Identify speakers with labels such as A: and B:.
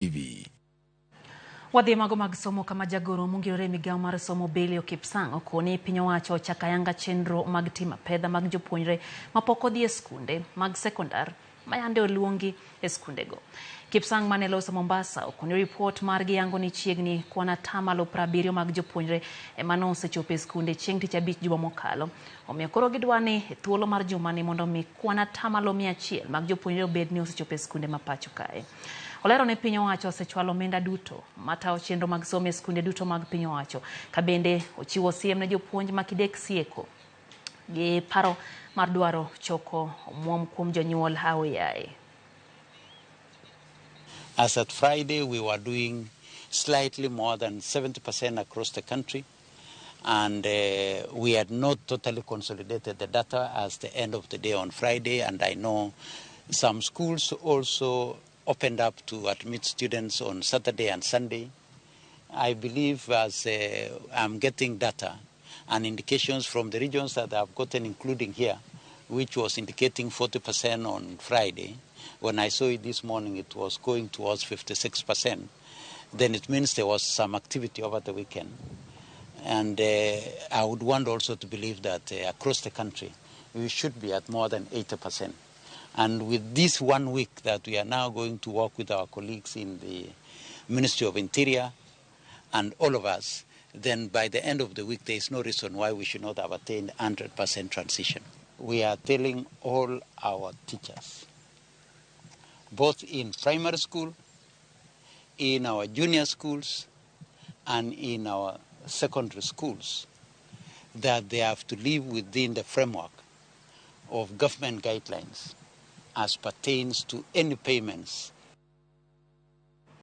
A: TV.
B: Wadhi mago mag somo kama jagoro mongirore e migawo mar somo Belio Kipsang okoni piny owacho ochako ayanga chenro mag timo apedha mag jopuonjre mapok odhi e skunde mag sekondar mayande oluongi e skundego. Kipsang mane loso Mombasa okoni ripot margi yango ni chiegni kwan atamalo 70 mag jopuonjre ema nosechopo e skunde chieng' tich abich juma mokalo. Omiyo koro gidwa ni e thuolo mar jumani mondo mi kwan atamalo 100 mag jopuonjre obed ni osechopo e skunde ma pacho kae. Olero ni piny owacho osechwalo omenda duto matayo chenro mag somo e skunde duto mag piny owacho. Ka bende ochiwo siem ne jopuonj ma kidek sieko gi paro mar dwaro choko omuom kuom jonyuol aoyaye.
C: As at Friday, we were doing slightly more than 70% across the country, and we had not totally consolidated the data as the end of the day on Friday, and I know some schools also opened up to admit students on Saturday and Sunday. I believe as I'm getting data and indications from the regions that I've gotten, including here, which was indicating 40% on Friday. When I saw it this morning, it was going towards 56%. Then it means there was some activity over the weekend. And I would want also to believe that across the country, we should be at more than 80%. And with this 1 week that we are now going to work with our colleagues in the Ministry of Interior and all of us, then by the end of the week, there is no reason why we should not have attained 100% transition. We are telling all our teachers, both in primary school, in our junior schools, and in our secondary schools, that they have to live within the framework of government guidelines as pertains to any payments